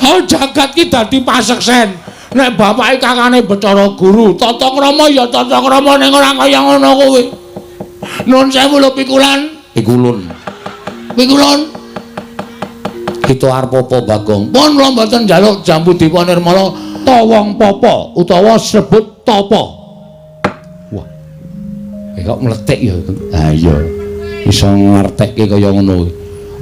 Oh, jagat ki dadi paseksen. Nek bapake kakane Bathara Guru, tata krama ya tata krama ning ora kaya ngono kuwi. Nuwun sewu lho pikulan. Pikulun. Pikulun. Kita arep apa, Bagong? Pun kula mboten njaluk jambu Dipa Nirmala tawang papa utawa sebut tapa. Wah. Kok mletik ya. Ha iya. Iso ngertekke kaya ngono kuwi.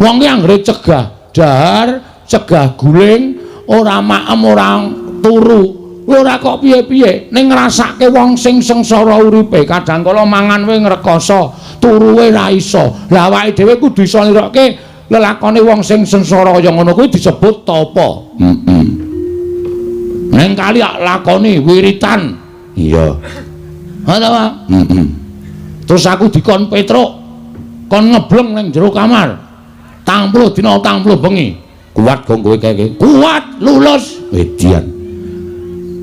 Wong ki anggere cegah dahar, cegah guling, ora maem, ora turu, ora kok piye-piye, ning ngrasake wong sing sengsara uripe, kadang kala mangan wae ngrekoso, turu wae ra iso. Lah awake dhewe kudu iso nirokke lelakone wong sing sengsara kaya ngono kuwi disebut tapa. Heeh. Ning kali lakoni wiritan. Iya. Ha ta, Pak? Heeh. Terus aku dikon Petruk kon ngebleng ning jero kamar. 40 dina 40 bengi. Kuat gong kowe kae? Kuat, lulus. Edian.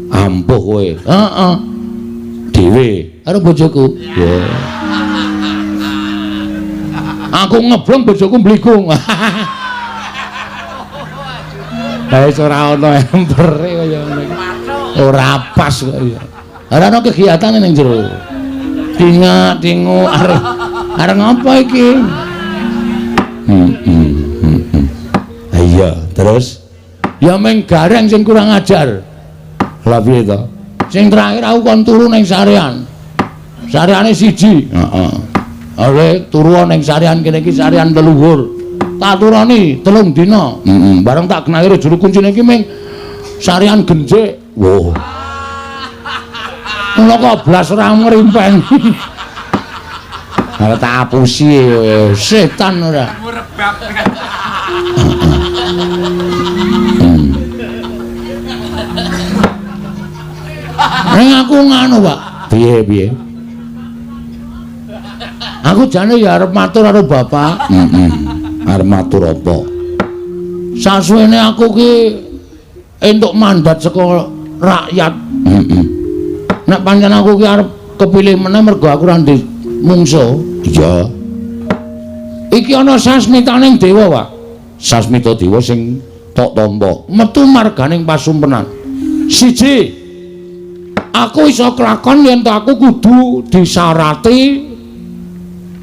Ampuh kowe. Heeh. Dhewe karo bojoku. Ya. Aku ngebleng bojoku mbligung. Lah wis ora ana empere kaya ngene iki. Ora pas kok ya. Ora ana kegiatan ning jero. Dingak dingu arep arep ngapa iki? Iya, terus ya meng gareng sing kurang ajar. Lah piye to? Sing terakhir aku kon turu ning sarean. Sareane siji. Heeh. Ale turu ning sarean kene iki sarean leluhur. Tak turoni 3 dina. Heeh. Bareng tak genahire juru kuncine iki ming sarean genjik. Wah. Mula kok blas ora ngrimpeni. Ora tak apusi setan ora. Ning aku nganu, Pak. Piye piye? Aku jane ya arep matur karo bapak. Heeh. Arep matur apa? Sasuwene aku ki entuk mandat saka rakyat. Heeh. Nek pancen aku ki arep kepilih meneh mergo aku ora ndek mungsuh. Iya. Iki ana sasmitaning dewa, Pak. Sasmita dewa sing tok tampa metu marganing pasumpenan. Siji, aku iso kelakon yen aku kudu disarati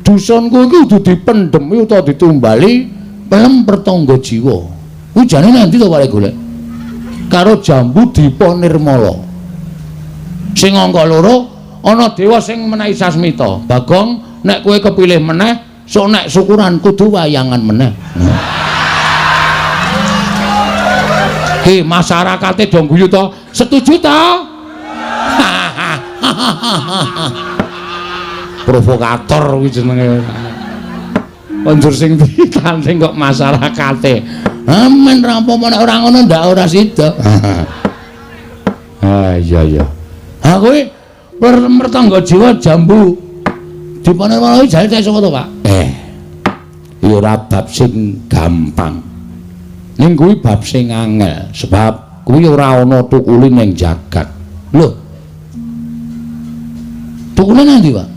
dusunku iki kudu dipendhemi utawa ditumbali pelem pertangga jiwa. Kuwi jane nanti to Pak golek? Karo jambu Dipa Nirmala. Sing angka loro ana dewa sing menehi sasmita. Bagong, nek kowe kepilih meneh, sok nek syukuran kudu wayangan meneh. Ki masyarakate do guyu to? Setuju to? Provokator kuwi jenenge. Konjur sing ditanding kok masyarakate. Amen ra apa-apa nek ora ngono ndak ora sida. Ah iya iya. Ha kowe mertangga jiwa jambu Dipa Nirmala iki jane sapa to, Pak? Ya ora bab sing gampang. Ning kuwi bab sing angel, sebab kuwi ora ana tukule ning jagat. Lho. Tukule nang ndi, Pak?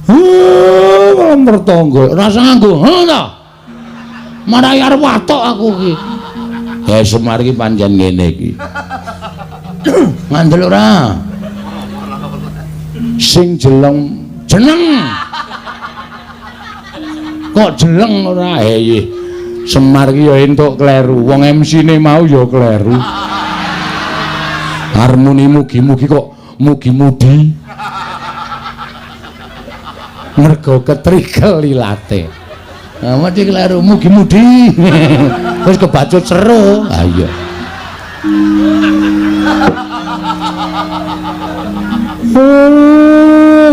Heh, mertangga, rasa nganggo. Heh ta. Marai arep watok aku iki. Ya Semar iki pancen ngene iki. Ngandel ora? Sing jeleng jeneng. Kok jeleng ora? Eh, Semar iki ya entuk kleru. Wong MC-ne mau ya kleru. Harmoni mugi-mugi kok mugi-mudi. Mergo ketrikel ilate. Nah, mesti kleru mugi-mudi. Terus kebacut seru. Ha iya.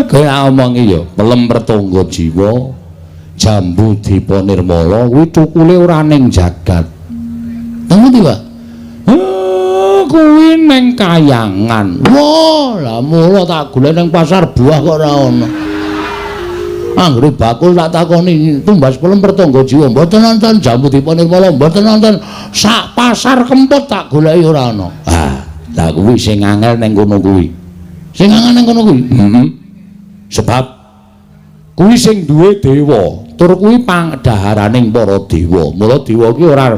Kaya omongi ya, pelem pertangga jiwa, jambu Dipa Nirmala kuwi tukule ora ning jagat. Nang ndi, Pak? Kuwi ning kayangan. Wah, lah mula tak golek ning pasar buah kok ora ana. Anggere bakul tak takoni tumbas pelem pertangga jiwa, mboten nonton jambu Dipa Nirmala, mboten nonton sak pasar Kemput tak goleki ora ana. Ah, lah kuwi sing angel ning kono kuwi. Sing angel ning kono kuwi. Heeh. Sebab kuwi sing duwe dewa, tur kuwi pangdaharaning para dewa. Mula dewa ki ora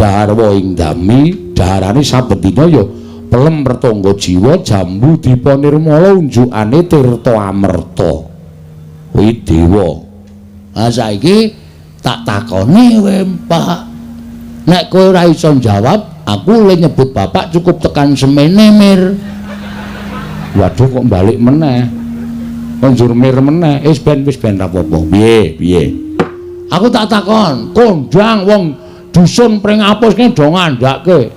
Dahar ing dami, daharane saben dina ya pelem pertangga jiwa, jambu dipa nirmala unjukane tirta amerta. Kuwi dewa. Ah saiki tak takoni kowe, Pak. Nek kowe ora iso jawab, aku le nyebut bapak cukup tekan semene, Mir. Waduh kok balik meneh. Njur mir meneh. Wis ben ra apa-apa. Piye, piye? Aku tak takon, kondang wong dusun Pringapus ki do ngandhake.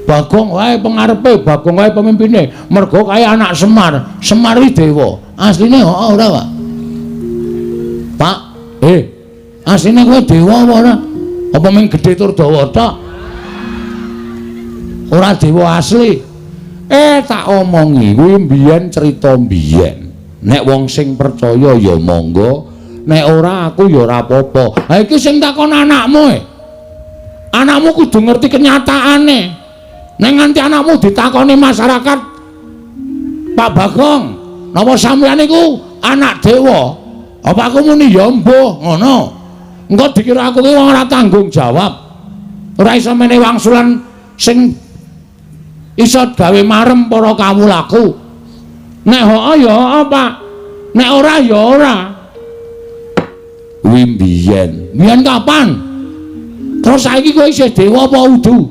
Bagong wae pengarepe, Bagong wae pemimpine. Mergo kae anak Semar. Semar iki dewa. Asline heeh ora, Pak? Pak, asline kowe dewa apa ora? Apa mung gedhe tur dawa tok? Ora dewa asli. Tak omongi kuwi mbiyen cerita mbiyen. Nek wong sing percaya ya monggo, nek ora aku ya ora apa-apa. Ha iki sing takon anakmu e. Anakmu kudu ngerti kenyataane. Nek nganti anakmu ditakoni masyarakat, Pak Bagong, napa sampeyan niku anak dewa? Apa aku muni ya mbuh ngono. Engko dikira aku ki wong ora tanggung jawab. Ora iso menehi wangsulan sing iso gawe marem para kawulaku. Nek heeh ya heeh, Pak. Nek ora ya ora. Kuwi mbiyen. Mbiyen kapan? Terus saiki kowe isih dewa apa udu?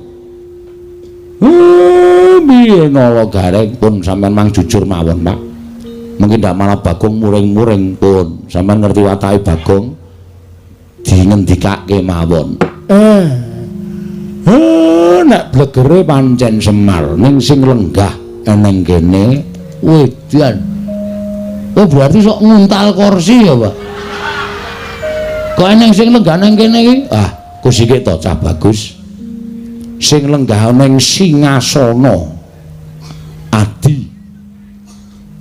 Mbiyen ala gareng pun sampean mang jujur mawon, Pak. Mungkin ndak malah Bagong muring-muring pun. Sampean ngerti watake Bagong dingendikake mawon. Nek blegere pancen Semar ning sing lenggah eneng kene wedan. Oh berarti sok nguntal kursi ya, Pak? Kok eneng sing lenggah nang kene iki? Ah, kusike to cah bagus. Sing lenggah ning singasana adi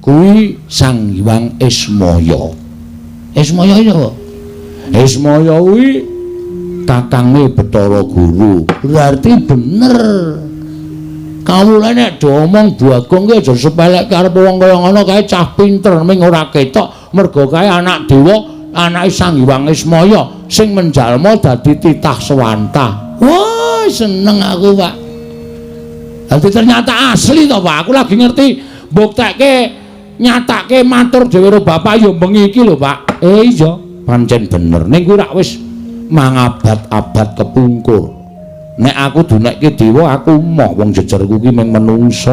kuwi Sang Hyang Ismaya. Ismaya iki sapa? Ismaya kuwi kakange Bathara Guru. Berarti bener. Kawula nek do omong Bagong ki aja sepelekke arep wong kaya ngono kae cah pinter ming ora ketok mergo kae anak dewa, anake Sang Hyang Ismaya sing menjalma dadi titah swantah. Wah, seneng aku, Pak. Dadi ternyata asli to, Pak. Aku lagi ngerti mbuktekke nyatake matur dhewe karo bapak ya bengi iki lho, Pak. Iya, pancen bener. Ning kuwi rak wis mangabad-abad kepungkur. Nek aku dunekke dewa, aku moh wong jejerku ki mung menungsa.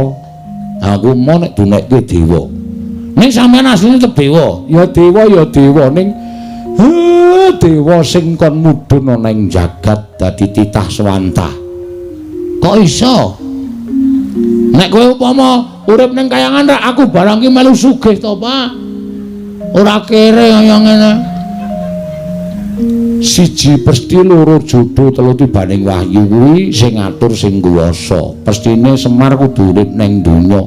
Aku moh nek dunekke dewa. Ning sampeyan asline tetep dewa. Ya dewa ya dewa ning dewa sing kon mudhun ana ing jagat dadi titah swantah. Kok iso? Nek kowe upama urip ning kayangan rak aku barang ki melu sugih to, Pak. Ora kere kaya ngene. Siji pesti loro jodo telu tibaning wahyu kuwi sing ngatur sing kuwasa. Pestine Semar kudu urip ning donya.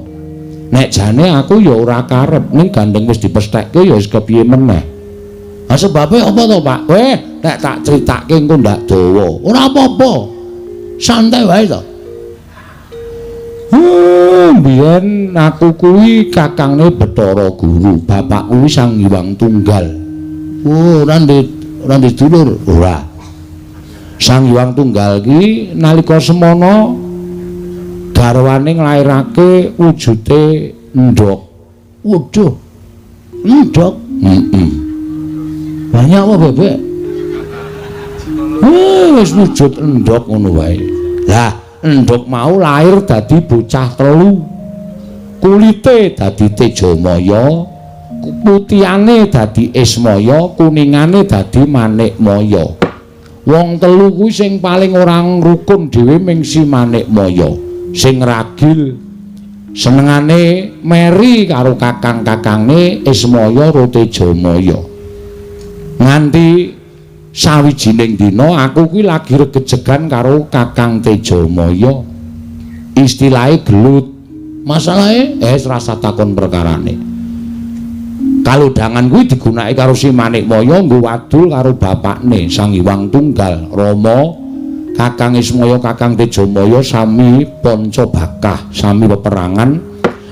Nek jane aku ya ora karep ning gandeng wis dipesthekke ya wis kepiye meneh. Ha sebabe apa to, Pak? Weh, nek tak critake engko ndak dawa. Ora apa-apa. Santai wae to. Mbiyen aku kuwi kakangne Bathara Guru, bapak kuwi Sang Hyang Tunggal. Oh, ora ndek dulur? Ora. Sang Hyang Tunggal ki nalika semana garwane nglairake wujude endhog. Waduh. Endhog? Heeh. Banyak apa bebek? Wis wujud endhog ngono wae. Lah, endhog mau lahir dadi bocah telu. Kulite dadi Tejamaya, putihane dadi Ismaya, kuningane dadi Manikmaya. Wong telu kuwi sing paling ora rukun dhewe ming si Manikmaya, sing ragil senengane meri karo kakang-kakange Ismaya ro Tejamaya. Nganti sawijining dina aku kuwi lagi regejegan karo Kakang Tejamaya. Istilahe gelut. Masalahe rasa takon perkarane. Kalodhangan kuwi digunakake karo si Manikmaya nggo wadul karo bapakne Sang Hyang Tunggal Rama. Kakang Ismaya Kakang Tejamaya sami panca bakah, sami peperangan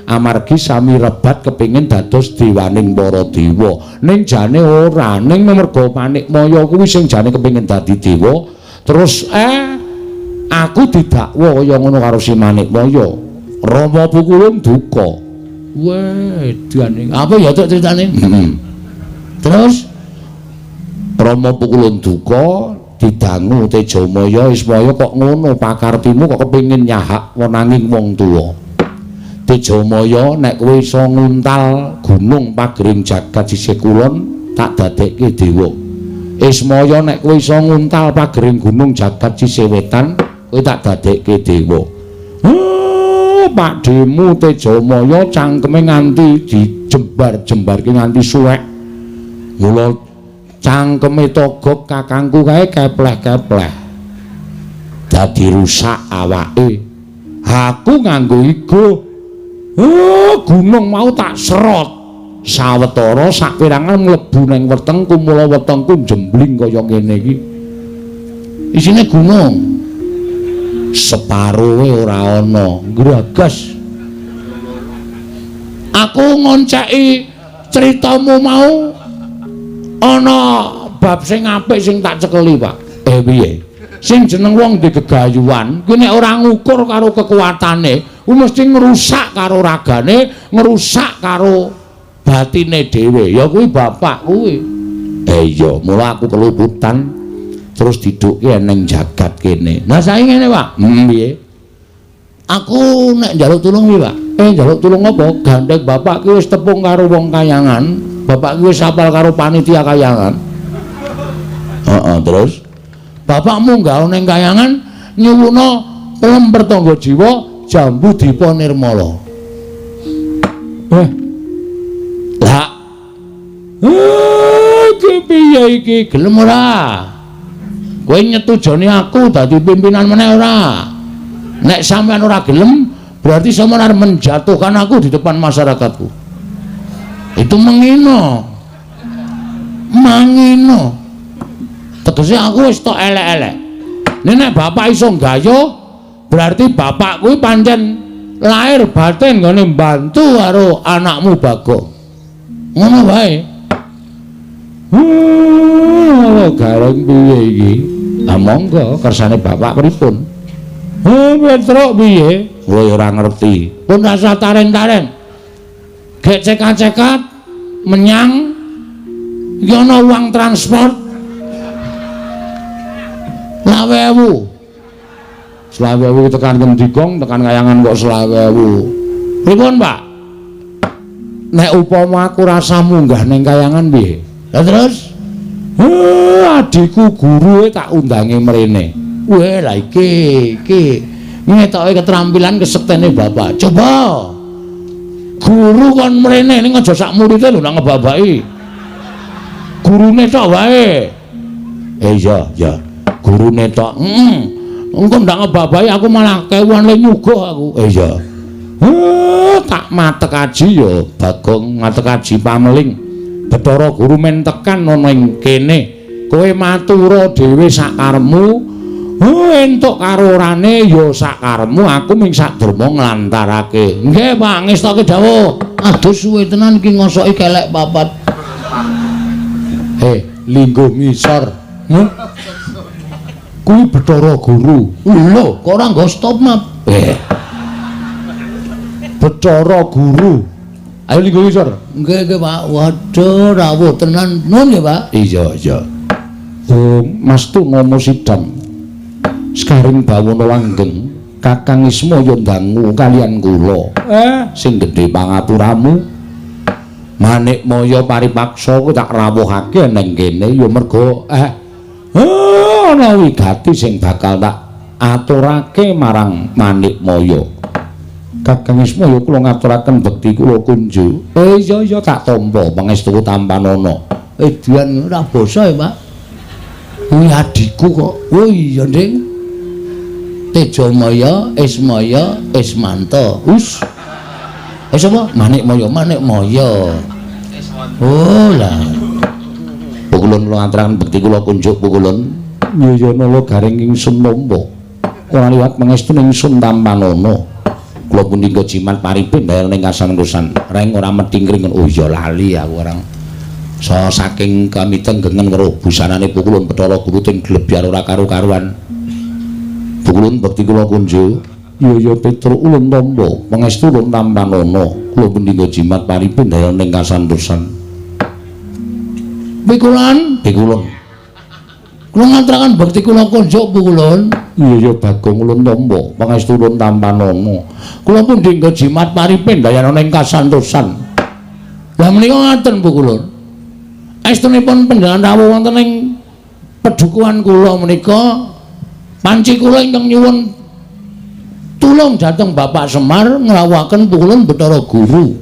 amargi sami rebat kepingin dados dewaning para dewa. Ning jane ora, ning merga Manikmaya kuwi sing jane kepingin dadi dewa, terus Aku didakwa kaya ngono karo si Manikmaya. Rama Pukulun duka. Weh, edan. Apa ya tok critane? Heeh. Terus Rama Pukulun duka didangu Tejamaya Ismaya kok ngono pakartimu kok kepengin nyahak wenanging wong tuwa. Tejamaya nek kowe iso nguntal gunung pagering jagat sisih kulon tak dadekke dewa. Ismaya nek kowe iso nguntal pagering gunung jagat sisih wetan kowe tak dadekke dewa. Pakdhemu Tejamaya cangkeme nganti dijembar-jembarke nganti suwek. Mula cangkeme Togog kakangku kae kepleh-kepleh. Dadi rusak awake. Aku nganggo igo. Gunung mau tak serot. Sawetara saperangan mlebu ning wetengku, mula wetengku jembling kaya ngene iki. Isine gunung. Separoe ora ana, gragas. Aku ngonceki critamu mau ana bab sing apik sing tak cekeli, Pak. Piye? Sing jeneng wong di gegayuhan, kuwi nek ora ngukur karo kekuatane, kuwi mesti ngrusak karo ragane, ngrusak karo batine dhewe. Ya kuwi bapak kuwi. Iya, mula aku keluputan terus didukke ning jagat kene. Nah saiki ngene, Pak. Piye? Aku nek njaluk tulung piye, Pak? Njaluk tulung apa? Gandeng bapak ki wis tepung karo wong kayangan, bapak ki wis apal karo panitia kayangan. Heeh, terus bapakmu nggawe ning kayangan nyuwuna pelem pertangga jiwa jambu dipa nirmala. Lah. Iki piye iki? Gelem ora? Kowe nyetujoni aku dadi pimpinan meneh ora? Nek sampean ora gelem, berarti sampean arep menjatuhkan aku di depan masyarakatku. Itu mengino. Mangino. Tegese aku wis tok elek-elek. Nek bapak iso nggayuh, berarti bapak kuwi pancen lahir batin nggone mbantu karo anakmu Bagong. Ngono wae. Gareng piye iki? Lah monggo kersane bapak pripun? Petruk piye? Kowe ora ngerti. Pun rasa taren-taren. Gek cekat-cekat menyang iki ana uang transport 20.000. 20.000 tekan Ngendigong, tekan kayangan kok 20.000. Pripun, Pak? Nek upama aku rasa munggah ning kayangan piye? Lah terus adikku gurue tak undange mrene. Weh, lah iki iki ngetoke keterampilan kesektene bapak. Coba guru kon mrene ning aja sak murite lho nang ngebabaki. Gurune tok wae. Iya, iya. Gurune tok. Heeh. Engko ndak ngebabahi aku malah kewuan le nyuguh aku. Iya. Tak matek aji ya Bagong, matek aji pameling. Bathara Guru men tekan ana ing kene. Kowe matura dhewe sakarepmu. Entuk karo orane ya sakarepmu, aku ming saderma nglantarake. Nggih, Pak, ngestoke dawuh. Aduh suwe tenan iki ngosoki kelek papat. Lingguh ngisor. Kuwi Bathara Guru. Lho, kok ora nggo stop map? Bathara Guru. Ayo lingguh ngisor. Nggih, nggih, Pak. Waduh, rawuh tenan. Nuwun nggih, Pak. Iya, iya. Oh, Mas Tunama Sidang. Sekaring bawana langgeng, Kakang Ismaya ndangu kalian kula. Sing gedhe pangapuramu. Manikmaya paripaksa kuwi tak rawuhake ning kene ya merga ana wigati sing bakal tak aturake marang Manikmaya. Kakang Ismaya kula ngaturaken bekti kula kunjuk. Iya iya tak tampa pangestu tampanana. Edian ora basa ya, Pak. Kuwi adikku kok. Oh iya, Ding. Tejamaya, Ismaya, Ismanta. Us. Sapa? Manikmaya, Manikmaya. Oh lah. Pukulun kula ngaturaken bekti kula kunjuk pukulun. Nyaya nala garing ingsun nampa. Ora liwat pangestu ingsun tampanana. Kula pundi jimat paripin bayar ning kasan-kusan. Reng ora methingkring. Oh iya lali aku orang. So saking kamitenggengen weruh busanane Pukulun Bathara Guru ting glebyar ora karu-karuan. Pukulun bekti kula kunjuk. Iya ya Petruk ulun tampa, pangestu ulun tampanana. Kula pendhingga jimat paripun dayan ing kasantosan. Pikulan, pikulun. Kula ngaturaken bekti kula kunjuk pukulun. Iya ya Bagong ulun tampa, pangestu ulun tampanana. Kula pendhingga jimat paripun dayan ing kasantosan. Lah menika ngaten pukulun. Estunipun panjenengan rawuh wonten ing pedukuhan kula menika panci kula ingkang nyuwun tulung dhateng Bapak Semar ngrawuhaken pukulun Bathara Guru.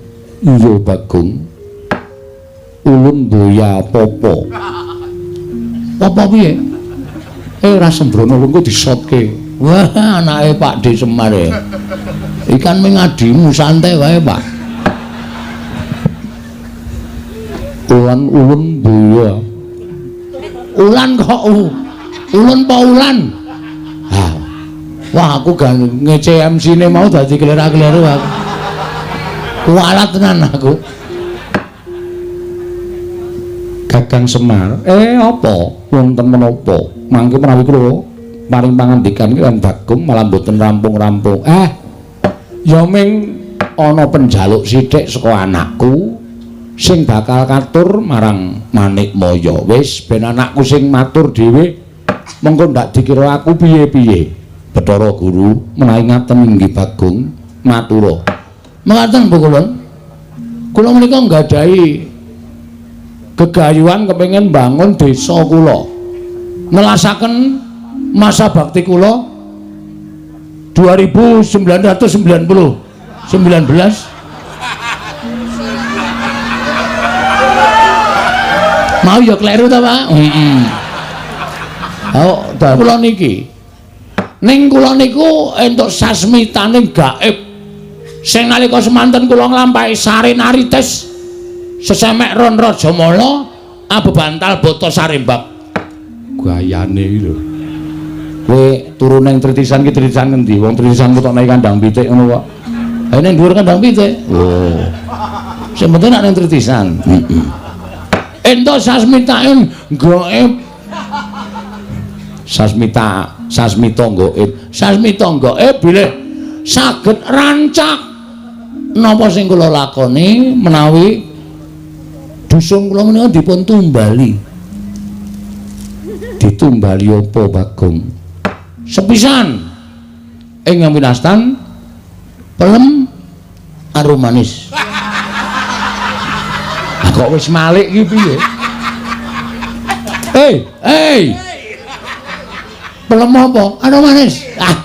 Iya Bagong. Ulun boya apa-apa. Apa piye? Ora sembrono lungguh disotke. Wah, anake Pak D Semar e. Ikan ming adimu santai wae, Pak. Ulan ulun boya. Ulan kok ulun pa ulan? Ha. Wah, aku gak ngece MC-ne mau dadi klera-kleru aku. Kualat tenan aku. Kakang Semar, apa? Wonten menapa? Mangke menawi kula paring pangandikan lan Bagong malah mboten rampung-rampung. Ya ming ana penjaluk sithik saka anakku sing bakal katur marang Manikmaya. Wis ben anakku sing matur dhewe, mengko ndak dikira aku piye-piye. Bathara Guru menawi ngaten inggih Bagong matura. Mekaten Bu kulun. Kula menika nggadahi gegayuhan kepengin bangun desa kula. Nelasaken masa bakti kula 2990 19. Mau ya kleru ta, Pak? Heeh. Oh, kula niki. Ning kula niku entuk sasmitane gaib. Sing nalika semanten kula nglampahi sare narites sesemek ron Rajamala abebantal bata sarembab. Gayane iki lho. Kowe turu ning tritisan ki tritisan ngendi? Wong tritisan kok nek kandang pitik ngono kok. Ha ning dhuwur kandang pitik. Oh. Sing penting nek ning tritisan. Heeh. Entuk sasmitane gaib. Sasmita, sasmita gaib. Sasmita gaib bilih saged rancak napa sing kula lakoni menawi dusun kula menika dipun tumbali. Ditumbali apa Bagong? Sepisan ing winastan pelem arum manis. Ah kok wis malik iki piye? Hei. Pelem apa? Arum manis. Ah.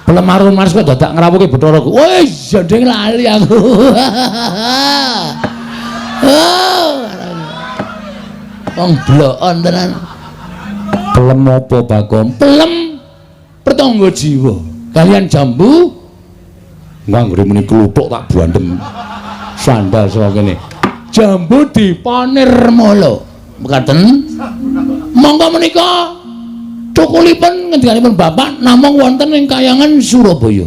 Pelem arum manis kok dadak ngrawuhke Bathara Guru. Wis jodheng lali aku. Oh. Wong blokon tenan. Pelem apa Bagong? Pelem pertangga jiwa. Kalian jambu nganggere muni kluthuk tak bandem. Sandal saka kene. Jambu dipanirmala. Mekaten. Monggo menika cukulipun ngendikanipun Bapak namung wonten ing kayangan Surabaya.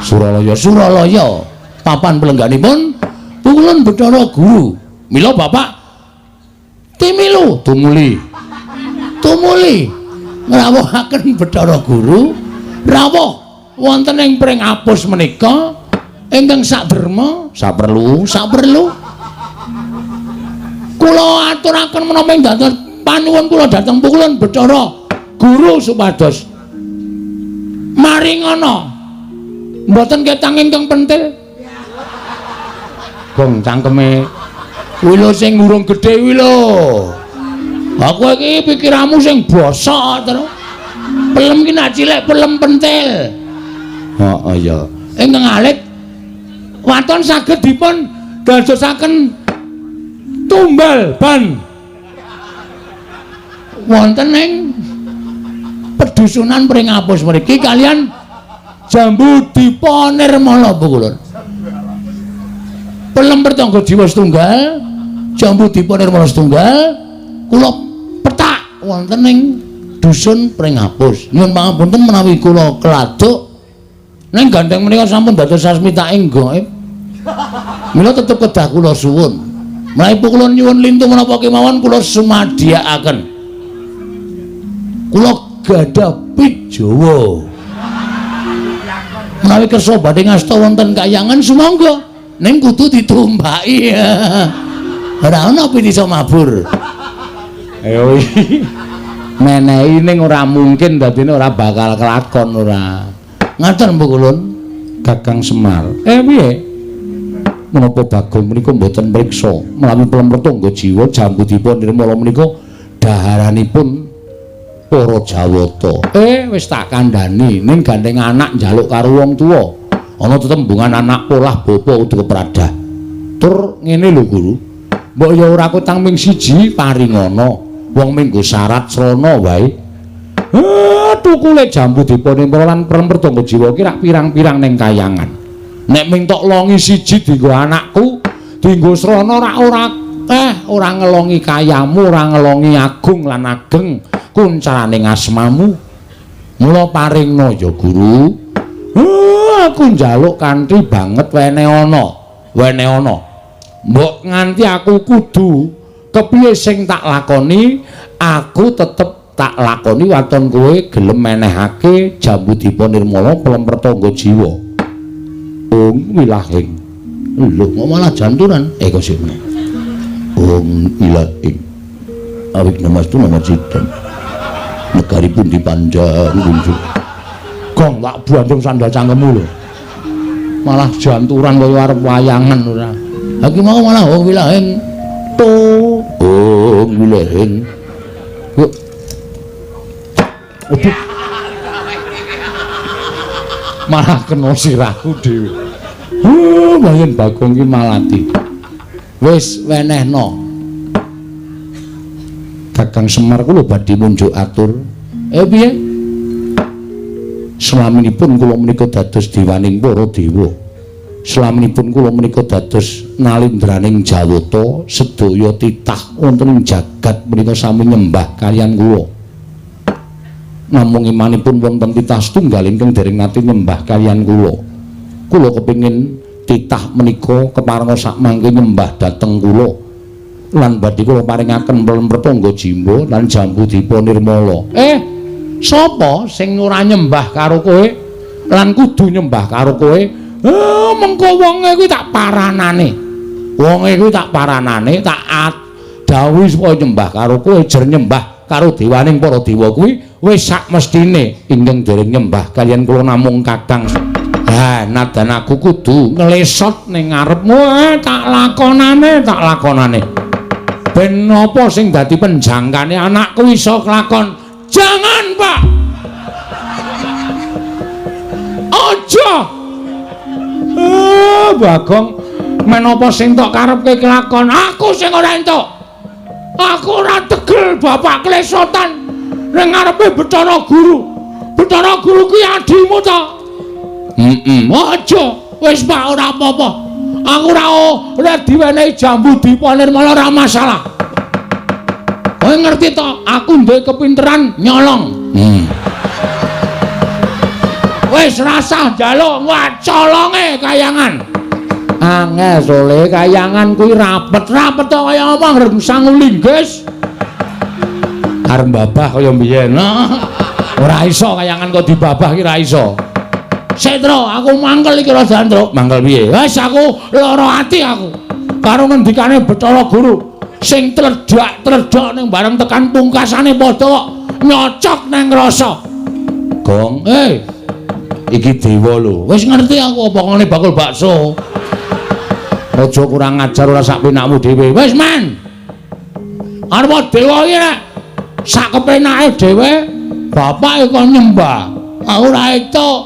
Suralaya, Suralaya. Papan pelengganipun pukulun Bathara Guru. Mila Bapak timilu tumuli. Tumuli ngrawuhaken Bathara Guru rawuh wonten ing Pringapus menika ingkang saderma saperlu saperlu kula aturaken menapa ing dados panuwun kula dhateng pukulun Bathara Guru supados maringana mboten ketang ingkang pentil. Gong cangkeme kuwi lho sing urung gedhe kuwi lho. Aku iki pikiranmu sing bosok terus. Pelem ki nak cilik pelem pentil. Heeh ya. Ingkang alit waton saged dipun dadosaken tumbal ban wonten ing pedusunan Pringapus mriki kalian jambu dipanirmala pukulun. Pelem pertangga jiwa setunggal, jambu dipanirmala setunggal, kula petak wonten ing dusun Pringapus. Nyuwun pangapunten menawi kula keladuk ning gandeng menika sampun dados sasmita ing gaib. Mila tetep kedah kula suwun. Menawi kula nyuwun lintu menapa kemawon kula sumadhyakaken. Kula gadah pit Jawa. Menawi kersa badhe ngasta wonten kayangan sumangga, ning kudu ditumpaki. Ora ana pit iso mabur. Ayo menehi ning ora mungkin dadine ora bakal kelakon ora. Ngaten Mbok Kulun, Kakang Semar. Piye? Menapa Bagong menika mboten mriksa menawi pelem Pertangga Jiwa Jambudipa Nirmala menika daharanipun para Jawata. Wis tak kandhani ning gandeng anak njaluk karo wong tuwa. Ana tetembungan anak polah bapa kudu kepradah. Tur ngene lho Guru. Mbok ya ora kutang ming siji paringana. Wong minggu syarat srana wae. Tukule Jambudipa Nirmala lan pelem Pertangga Jiwa ki rak pirang-pirang ning kayangan. Nek ming tok longi siji dienggo anakku, dienggo srana rak ora ora ngelongi kayamu, ora ngelongi agung lan ageng kuncarane asmamu. Mula paringna ya Guru. Aku njaluk kanthi banget wene ana. Wene ana. Mbok nganti aku kudu kepiye sing tak lakoni, aku tetep tak lakoni waton kowe gelem menehake Jambudipa Nirmala pelem Pertangga Jiwa. Ong wilahing. Lho kok malah janturan? Kok sik meneh. Ong wilahing. Awik namastu nama cita. Negari pundi panjang kunjuk. Gong tak bandung sandal cangkemmu lho. Malah janturan kaya arep wayangan ora. Ha iki mau malah ong wilahing. To ong wilahing. Yuk. Waduh. Malah kena sirahku dhewe. Bayen Bagong ki malati. Wis wenehno. Kakang Semar kula badhe munjuk atur. Piye? Slaminipun kula menika dados dewaning para dewa. Slaminipun kula menika dados nalindraning Jawata, sedaya titah wonten ing jagat menika sami nyembah kaliyan kula. Namung imanipun wonten titah setunggal ingkang dereng nate nyembah kaliyan kula. Kula kepingin titah menika keparenga sak mangke nyembah dhateng kula. Lan badhe kula paringaken pelem Pertangga Jiwa lan Jambudipa Nirmala. Sapa sing ora nyembah karo kowe lan kudu nyembah karo kowe? Mengko wonge kuwi tak paranane. Wonge kuwi tak paranane, tak dawuhi supaya nyembah karo kowe, jer nyembah karo dewaning para dewa kuwi wis sak mestine ingkang dereng nyembah kaliyan kula namung Kakang. Ha, nadan aku kudu nglesot ning ngarepmu, tak lakonane, tak lakonane. Ben apa sing dadi penjangkane anakku iso kelakon? Jangan, Pak. Aja. Bagong, men apa sing tok karepke kelakon? Aku sing ora entuk. Aku ora tegel bapak klesotan ning ngarepe Bathara Guru. Bathara Guru kuwi adimu ta? Heeh. Aja. Wis Pak ora apa-apa. Aku ora diwenehi Jambudipa Nirmala ora masalah. Kowe ngerti to, aku duwe kepinteran nyolong. Wis rasah njaluk wacolonge kayangan. Angel sole kayangan kuwi rapet-rapet to kaya apa ngreng sangu linggis. Arep babah kaya mbiyen. Ora iso kayangan kok dibabah ki ora iso. Setro, aku mangkel iki rada ndruk. Mangkel piye? Wis aku lara ati aku. Karo ngendikane Bathara Guru sing tledak-tledok ning bareng tekan pungkasane padha kok nyocok nang rasa. Gong, iki dewa lho. Wis ngerti aku apa ngene bakul bakso. Aja kurang ajar ora sak penakmu dhewe. Wis men. Arep dewa iki nek sak kepenake dhewe bapak kok nyembah. Aku ora entuk.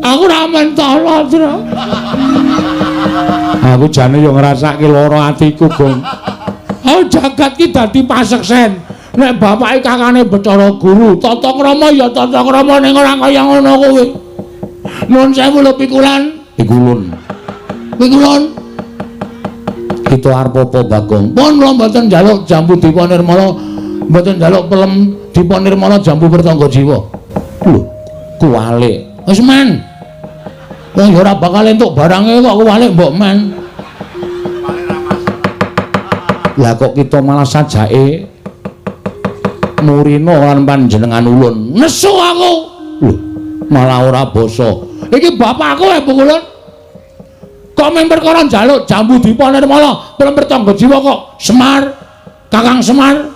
Aku ora mentolo, Tru. Aku jane yo ngrasake lara atiku, Gong. Oh, jagat ki dadi paseksen. Nek bapake kakane Bathara Guru, tata krama ya tata krama ning ora kaya ngono kuwi. Nuwun sewu lho pikulan. Pikulun. Pikulun. Kita arep apa, Bagong? Pun kula mboten njaluk Jambudipa Nirmala, mboten njaluk pelem Dipa Nirmala Jambu Pertangga Jiwa. Lho, kuwalik. Wis men. Wong ya ora bakal entuk barange kok kuwalik mbok men. Lah kok kita malah sajake Murina lan panjenengan ulun. Nesu aku. Lho, malah ora basa. Iki bapakku e Pukulun. Kok mung perkara njaluk jambu dipa nirmala, plemper tangga jiwa kok Semar, Kakang Semar.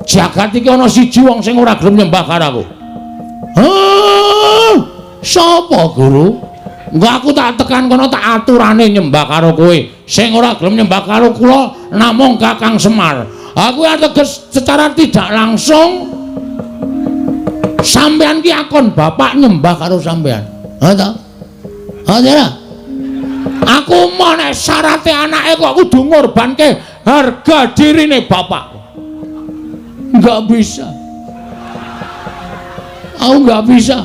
Jagat iki ana siji wong sing ora gelem nyembah karo aku. Hah? Sapa, Guru? Engko aku tak tekan kono tak aturane nyembah karo kowe. Sing ora gelem nyembah karo kula namung Kakang Semar. Aku ateges secara tidak langsung sampean ki akon bapak nyembah karo sampean. Ha ta? Ha ta? Aku mau nek syarate anake kok kudu ngorbanke harga dirine bapak. Enggak bisa. Aku enggak bisa.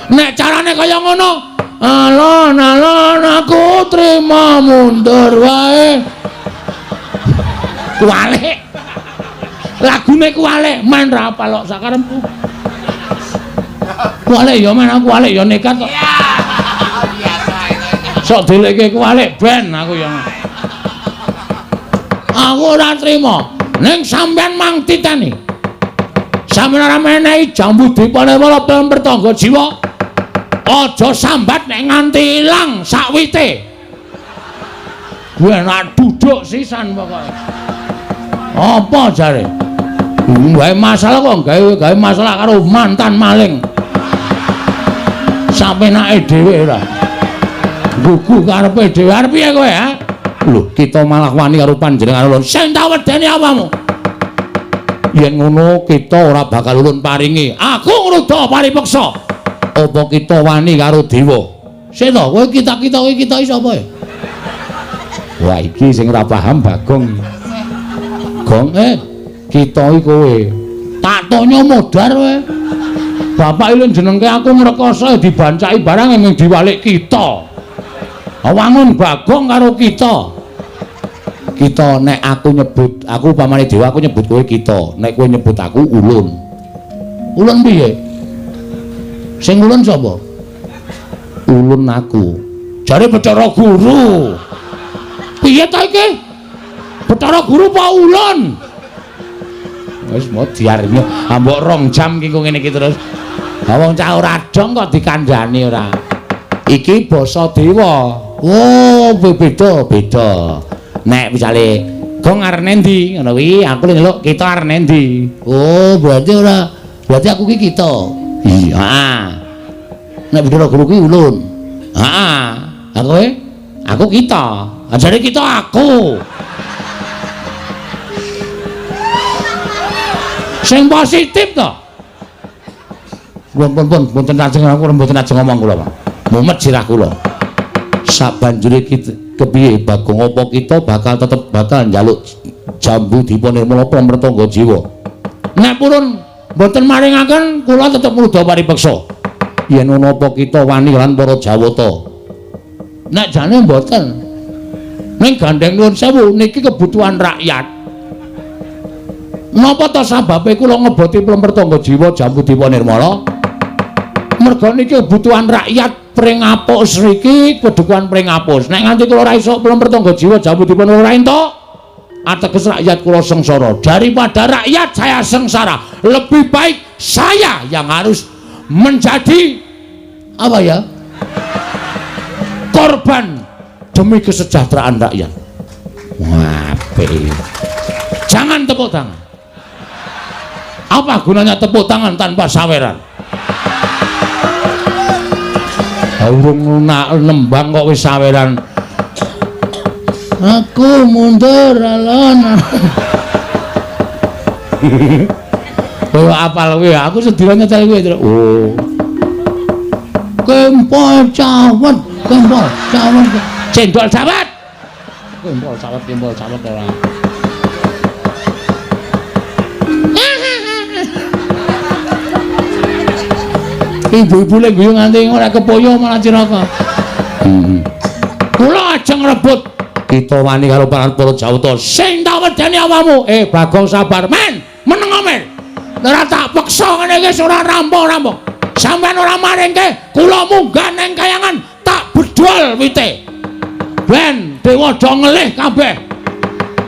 Nek carane kaya ngono, alon-alon aku trima mundur wae. Kuwalik. Lagune kuwalik, men ra apal kok sakarepku. Kuwalik ya men aku kuwalik ya nekat kok. Sok delekke kuwalik ben aku ya. Aku ora trima. Ning sampean mang titeni. Sampeyan ora menehi jambu dipa nirmala plemper tangga jiwa. Aja sambat nek nganti ilang sakwite. Kuwi enak duduk sisan pokoke. Apa jare? Gawe masalah kok gawe masalah karo mantan maling. Sapenake dhewe ora. Gugu karepe dhewe arep piye kowe ha? Lho, kita malah wani karo panjenengan ulun. Sing tak wedeni apamu? Yen ngono kita ora bakal ulun paringi. Aku ngruda paripeksa. Apa kita wani karo dewa? Sik to, kowe kita-kita kowe kita iki sapa ya? Wah, iki sing ora paham Bagong. Gong kita iki kowe. Tak tonyo modar kowe. Bapak iki jenengke aku ngrekoso dibancaki barang ing diwalik kita. Wangun Bagong karo kita. Kita nek aku nyebut, aku pamane dewa aku nyebut kowe kita. Nek kowe nyebut aku ulun. Ulun piye? Sing ulun sapa? Ulun aku. Jare Bathara Guru. Piye ta iki? Bathara Guru apa ulun? Wis mau diarep ambok rong jam ki ngene iki terus. Ha wong cah ora dong kok dikandhani ora. Iki basa dewa. Oh, beda beda. Nek misale gong arep nendi ngono kuwi, aku nyeluk kita arep nendi. Oh, berarti ora, berarti aku ki kita. Iya, heeh. Nek Bathara Guru ki ulun. Heeh. Aku kowe? Aku kita. Jare kita aku. Sing positif to. Pun pun mboten ajeng aku mboten ajeng ngomong kula, Pak. Mumet sirah kula. Sabanjure kita kepiye Bagong apa kita bakal tetep bakal njaluk jambu dipa nirmala plemper tangga jiwa. Nek purun mboten maringaken kula tetep ngruda paripeksa. Yen ana apa kita wani lan para Jawata. Nek jane mboten. Ning gandeng nuwun sewu niki kebutuhan rakyat. Napa ta sababe kula ngeboti plemper tangga jiwa jambu dipa nirmala? Merga niki kebutuhan rakyat Pringapus riki kedukuhan Pringapus. Nek nganti kula ora iso plemper tangga jiwa jambu dipun ora entuk, ateges rakyat kula sengsara. Daripada rakyat saya sengsara, lebih baik saya yang harus menjadi apa ya? Korban demi kesejahteraan rakyat. Wah, jangan tepuk tangan. Apa gunanya tepuk tangan tanpa saweran? Urung nembang kok wis saweran. Aku mundur alon. Kowe apal kowe, aku sedina nyetel kowe. Oh. Kempol cawet, kempol cawet. Cendol cawet. Kempol cawet, kempol cawet ora. Ibu-ibu lek guyu nganti ora kepoyo malah cilaka. Kula ajeng rebut kita wani karo para Jawata. Sing tak wedeni awakmu. Bagong sabar men, meneng men. Ora tak peksa ngene iki ora rampung-rampung. Sampeyan ora maringke, kula munggah ning kayangan tak bedol wite. Ben dewa do ngelih kabeh.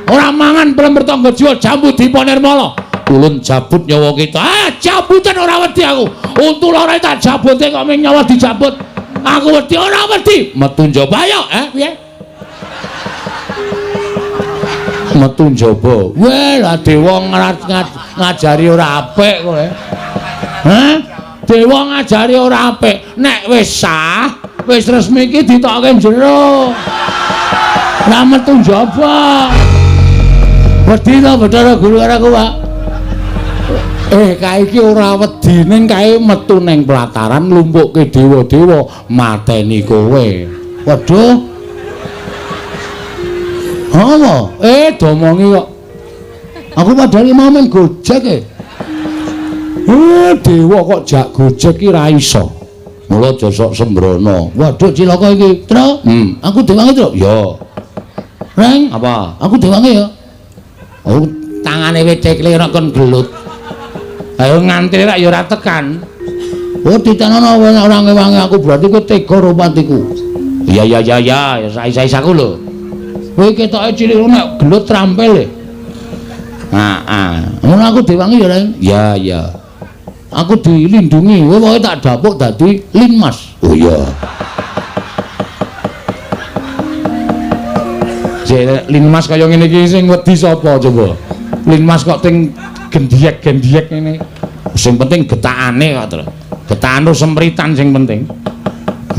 Ora mangan plemper tangga jiwa jambu dipa nirmala. Ulun jabut nyawa kita. Ah, jabutan ora wedi aku. Untu loro tak jabute kok ming nyawa dijabut. Aku wedi ora wedi. Metu njaba ayo, piye? Metu njaba. Weh, lah dewa ngajari ora apik kowe. Hah? Dewa ngajari ora apik. Nek wis sah, wis resmi iki ditokke jero. Lah metu njaba. Wedi to Bathara Guru karo aku, Pak? Kae iki ora wedi ning kae metu ning pelataran lumpukke dewa-dewa mateni kowe. Waduh. Apa? Domongi kok. Aku padahal mau main Gojek e. Dewa kok jak Gojek ki ra iso. Mula aja sok sembrono. Waduh cilaka iki, Tru. Aku dewange, Tru. Ya. Reng, apa? Aku dewange ya. Oh, tangane wis cekle ora kon gelut. Ayo ngantri rak ya ora tekan. Oh, ditanono ora ngewangi aku berarti kowe tega ropatiku. Iya ya ya ya, ya sais-sais aku lho. Kowe ketoke cilik nek gelut trampil e. Heeh. Ngono aku diwangi ya, Reng? Ya ya. Aku dilindungi, kowe pokoke tak dapuk dadi Linmas. Oh iya. Jek Linmas kaya ngene iki sing wedi sapa coba? Linmas kok ting gendiyek-gendiyek ngene. Sing penting getakane kok, Tru. Getakan sempritan sing penting.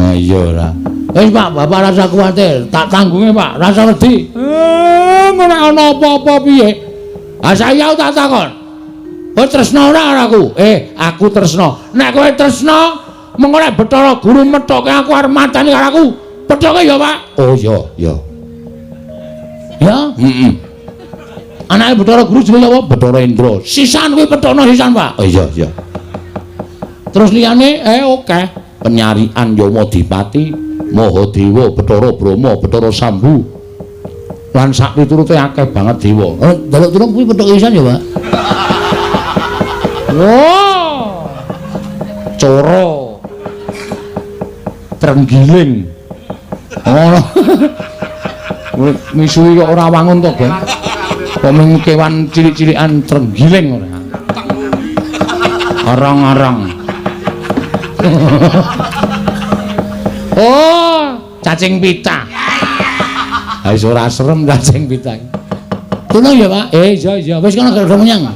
Ha iya ora. Wis Pak, Bapak rasa kuwatir, tak tanggunge Pak, rasa wedi. Ora ana apa-apa piye? Ah saya tak takon. Kowe tresna ora aku? Aku tresna. Nek kowe tresna, mengko nek Bathara Guru methoke aku arep mateni karo aku. Pethoke ya, Pak. Oh iya, iya. Ya, heeh. Anake Bathara Guru jenenge apa? Bathara Indra. Sisan kuwi pethono sisan, Pak. Oh iya, iya. Terus liyane oke. Penyarian Yamadipati, Mahadewa, Bathara Brahma, Bathara Sambu. Lan sak piturute akeh banget dewa. Oh, njaluk tulung kuwi pethoke sisan ya, Pak. Wah. Coro. Trenggiling. Ngono. Misuwi kok ora wangun to, Gen. Kok mung kewan cilik-cilikan trenggiling ora. Arang-arang. Oh, cacing pita. Ha wis ora serem cacing pita. Tulung ya, Pak. Iya iya, wis kono gak menyang.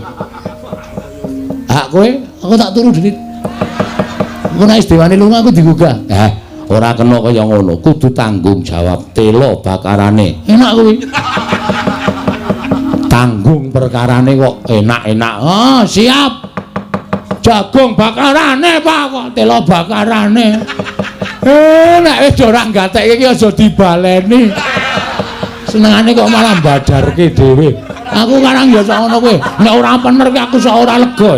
Hak kowe, aku tak turu dhewe. Engko nek dewane lunga aku digugah. Ora kena kaya ngono, kudu tanggung jawab tela bakarane. Enak kuwi. Tanggung perkarane kok enak-enak. Oh, siap. Jagung bakarane, Pak, kok tela bakarane. Nek wis ora gatekke iki aja dibaleni. Senengane kok malah badarke dhewe. Aku karang ya sak ngono kuwi. Nek ora pener ki aku sak ora lega.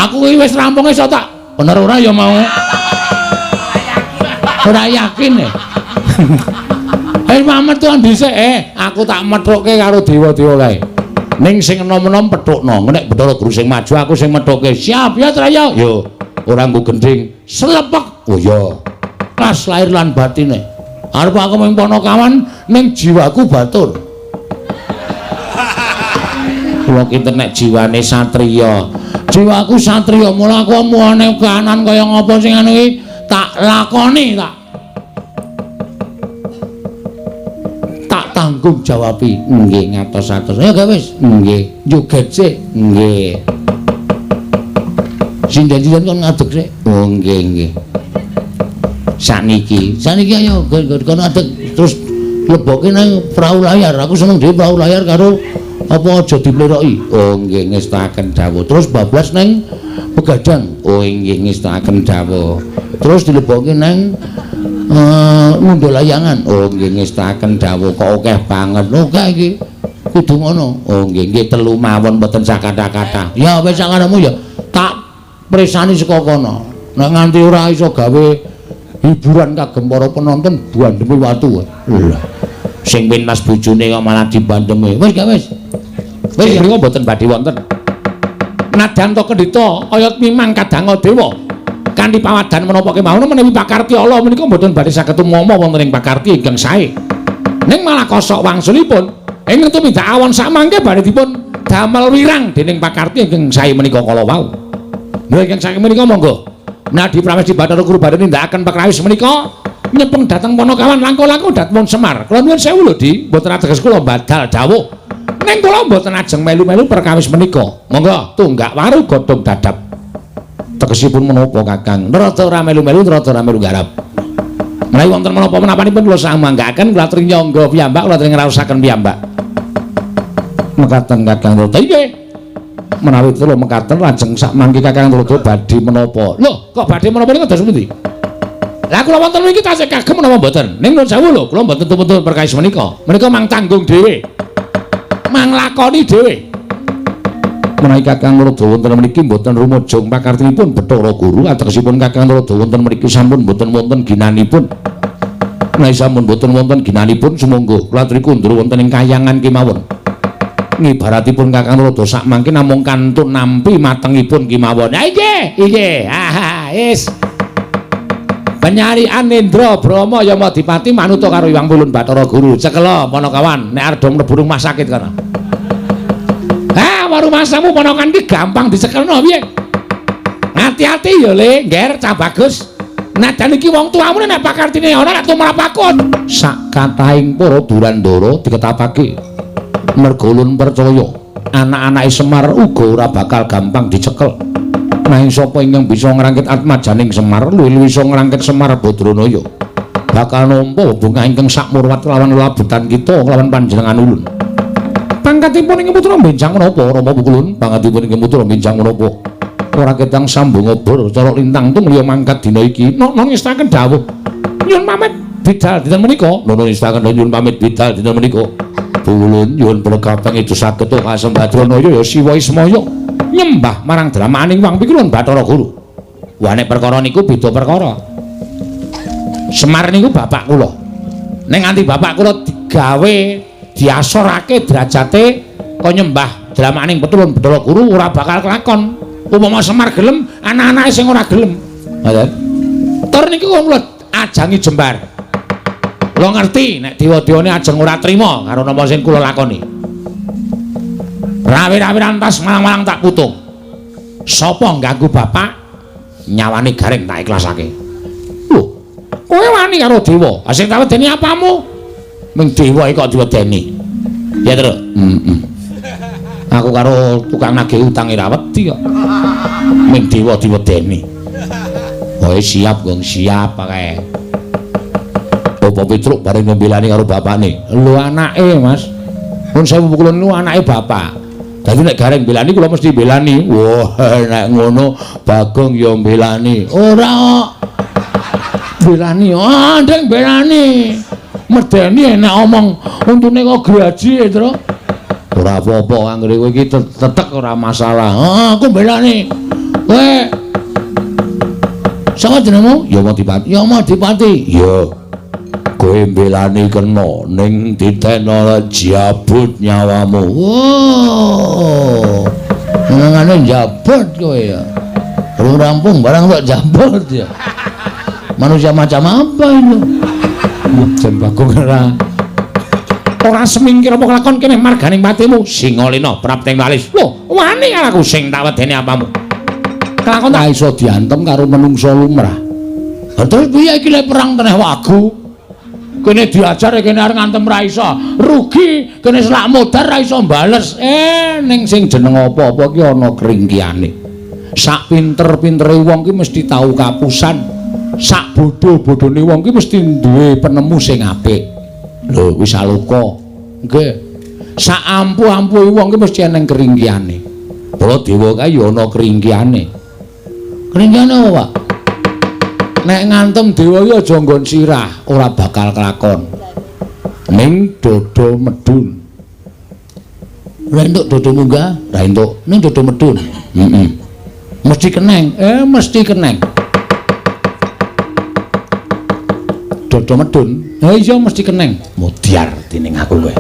Aku iki wis rampung iso tak bener ora ya mau. Ora yakin e. Mamet tuan dhisik, aku tak methukke karo dewa-dewa kae. Ning sing enom-enom pethukno, nek Bathara Guru sing maju aku sing methukke. Siap ya, Traya? Yo, ora nggo gendhing. Slepek. Oh iya. Pas lahir lan batine. Arep aku mung ponokawan ning jiwaku batur. Kula kinten nek jiwane satriya. Jiwaku satriya, mula aku omongane kanan kaya ngapa sing anu iki tak lakoni, tak tanggung jawabi. Nggih ngatos-atos. Ya gak wis. Nggih. Joget sik. Nggih. Sinden-sinden kon ngadeg sik. Oh nggih nggih. Sakniki, sakniki ayo kon ngadeg terus lebokke nang perahu layar. Aku seneng dhewe perahu layar karo apa aja dipleroki. Oh nggih ngestakaken dawuh. Terus bablas nang begadang. Oh nggih ngestakaken dawuh. Terus dilebokke nang ngundha layangan. Oh nggih ngestakaken dawuh. Kok akeh banget. Oke iki. Kudu ngono. Oh nggih nggih telu mawon mboten sakathah-kathah. Ya wis sakarepmu ya tak presani saka kono. Nek nganti ora iso gawe hiburan kagem para penonton bandheme watu. Lah sing pentas bojone kok malah dibandheme. Wis gak wis. Wis mriku mboten badhe wonten. Nadyan to kendhita oyot mimang kadanga dewa. Kanthi pawadan menapa kemawon menawi pakarti ala menika mboten badhe saged tumama wonten ing pakarti ingkang sae. Ning malah kosok wangsulipun ing tumindak awon samangke badhe dipun Damel wirang dening pakarti ingkang sae menika kala wau. Lha ingkang sae menika monggo. Nadi Pramesti Bathara Guru badhe nindakaken pakrawis menika nyepeng dhateng Panakawan langkung-langkung dhateng Semar. Kula nuwun sewu lho, Di, mboten ateges kula badal dawuh. Ning kula mboten ajeng melu-melu perkawis menika. Monggo tunggak waru godhong dadap. Tegesipun menapa, Kakang? Rada ora melu-melu, rada ora melu garap. Menawi wonten menapa menapanipun kula samanggaaken, kula aturi nyangga piyambak, kula aturi ngraosaken piyambak. Mekaten Kakang Rada. Nggih. Menawi kula mekaten lajeng sakmangke Kakang Rada badhe menapa? Lho, kok badhe menapa niku dados pundi? Lah kula wonten mriki tasih kagem menapa mboten? Ning nuwun sewu lho, kula mboten tumut perkawis menika. Menika mang tanggung dhewe. Mang lakoni dhewe. Menawi Kakang Rada wonten mriki mboten rumujung pakartinipun Bathara Guru, ategesipun Kakang Rada wonten mriki sampun mboten wonten ginanipun. Menawi sampun mboten wonten ginanipun sumangga kula aturi kundur wonten ing kayangan kemawon. Ngibaratipun Kakang Rada sakmangke namung kantun nampi matengipun kemawon. Ha nggih, nggih. Ha wis. Penyarian Indra Brahma Yamadipati manuta karo Hyang Pulun Bathara Guru. Cekela Panakawan nek arep mlebu rumah sakit kono. Ha, rumasamu ponakan iki gampang dicekelno piye? Hati-hati ya Le, ngger cah bagus. Najan iki wong tuamu nek pakartine ana nek tumrap aku. Sak kathahing para Durandara diketapake. Merga ulun percaya anak-anake Semar uga ora bakal gampang dicekel. Nanging sapa ingkang bisa ngrangkit atmajaning Semar, luwih-luwih iso ngrangkit Semar Badranaya. Bakal nampa bungah ingkang sakmurwat lawan labutan kita kelawan panjenengan ulun. Pangkatipun ing putra benjang menapa Rama Pukulun? Pangkatipun ing putra benjang menapa? Ora ketang sambung obor cara lintang tumliya mangkat dina iki. Nono ngestaken dawuh. Nyuwun pamit bidal dinten menika. Nono ngestaken nyuwun pamit bidal dinten menika. Pukulun nyuwun berkateng itu saged kasembadranaya ya Siwa Ismaya nyembah marang dramaning Wang Pikulun Bathara Guru. Wah nek perkara niku beda perkara. Semar niku bapak kula. Nek nganti bapak kula digawe diasorake derajate kok nyembah dramaning Petulun Bathara Guru ora bakal kelakon. Upama Semar gelem, anak-anake sing ora gelem. Ngoten. Tur niku kula ajangi jembar. Kula ngerti nek dewa-dewane ajeng ora trima karo napa sing kula lakoni. Rawi-rawi rantas malang-malang tak putung. Sapa ngganggu bapak nyawane Gareng tak ikhlasake. Lho, kowe wani karo dewa? Ha sing tak wedeni apamu? Ming dewa iki kok diwedeni. Ya, Tru. Heeh. Aku karo tukang nagih utang ora wedi kok. Ming dewa diwedeni. Kowe siap, Gong, siap kae. Bapak Petruk bareng ngembelani karo bapakne. Lho anake, Mas. Nun sewu kula niku anake bapak. Dadi nek Gareng belani kula mesti belani. Wah, nek ngono Bagong ya mbelani. Ora kok. Belani, ah ndeng belani. Medeni nek omong untune kok graji, Tru. Ora apa-apa, anggere kowe iki tetek ora masalah. Ah, aku belani. Kowe sapa jenengmu? Yamadipati. Yamadipati. Ya. Kowe mbelani kena ning ditena jabut nyawamu. Wow. Nengane jabut kowe ya. Durung rampung barang kok jabut ya. Manusia macam apa itu? Jan Bagong ora ora semingkir apa kelakon kene marganing patimu Singalena prapting walis. Lho, wani aku sing tak wedeni apamu. Kelakon tak iso diantem karo menungsa lumrah. Lah terus piye iki lek perang teneh wagu? Kene diajar kene arep ngantem ra iso. Rugi kene selak modar ra iso bales. Ning sing jeneng apa-apa ki ana kringkiane. Sak pinter-pintere wong ki mesti tau kapusan. Sak bodho-bodhone wong ki mesti duwe penemu sing apik. Lho, wis aloka. Nggih. Sak ampuh-ampuhe wong ki mesti eneng keringkiane. Para dewa kae ya ana keringkiane. Keringkiane apa, Pak? Nek ngantem dewa ki aja nggon sirah, ora bakal kelakon. Ning dodo medun. Ora entuk dodo munggah, ora entuk. Ning dodo medun. Heeh. Mesti keneng. Mesti keneng. Dodo medun. Ha iya mesti keneng. Mudyar dening aku kowe.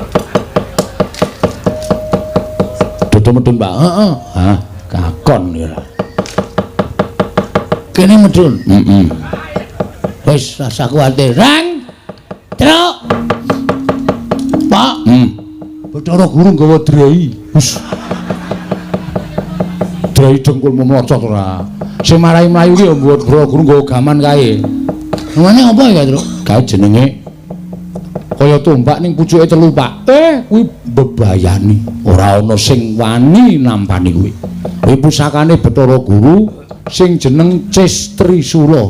Dodo medun, Pak. Heeh. Hah, kakon ya. Kene medun. Heeh. Wis rasa kuwatir. Rang. Truk. Pak. Bathara Guru nggawa drei. Wis. Drai dengkulmu mlocot ora. Sing marai mlayu ki ya Bathara Guru nggawa gaman kae. Namane apa ya, Truk? Kae jenenge kaya tombak ning pucuke telu, Pak. Kuwi bebayani. Ora ana sing wani nampani kuwi. Kuwi pusakane Bathara Guru sing jeneng Cestrisula.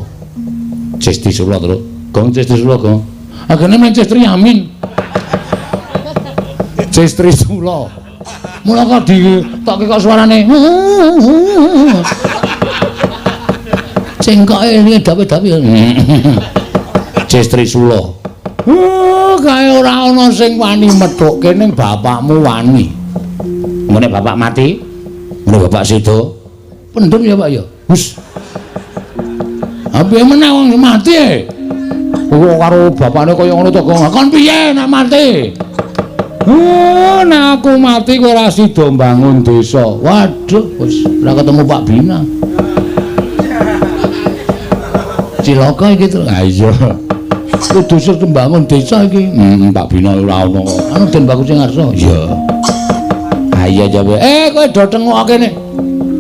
Cestrisula, Truk. Gong Cestrisula, Gong. Agene men Cestri Amin. Cestrisula. Mula kok ditokke kok suarane. Cengkoke ini dape-dape. Cestrisula. Oh, kae ora ana sing wani methukke ning bapakmu wani. Ngene bapak mati, ngene bapak seda. Pendem ya, Pak ya. Hus. Ha piye meneh wong mati e? Kok karo bapakne kaya ngono to, Gong. Kon piye nek mati? Oh, nek aku mati kowe ora sida mbangun desa. Waduh, wis ora ketemu Pak Bina. Cilaka iki to. Ha iya. Kudu sing mbangun desa iki. Pak Bina ora ono. Anu Den Bagus sing ngarsa. Iya. Ha iya jawe. Kowe do tengok kene.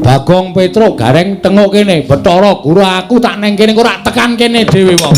Bagong Petruk gareng tengok kene. Bathara Guru aku tak neng kene kok ora tekan kene dhewe wong.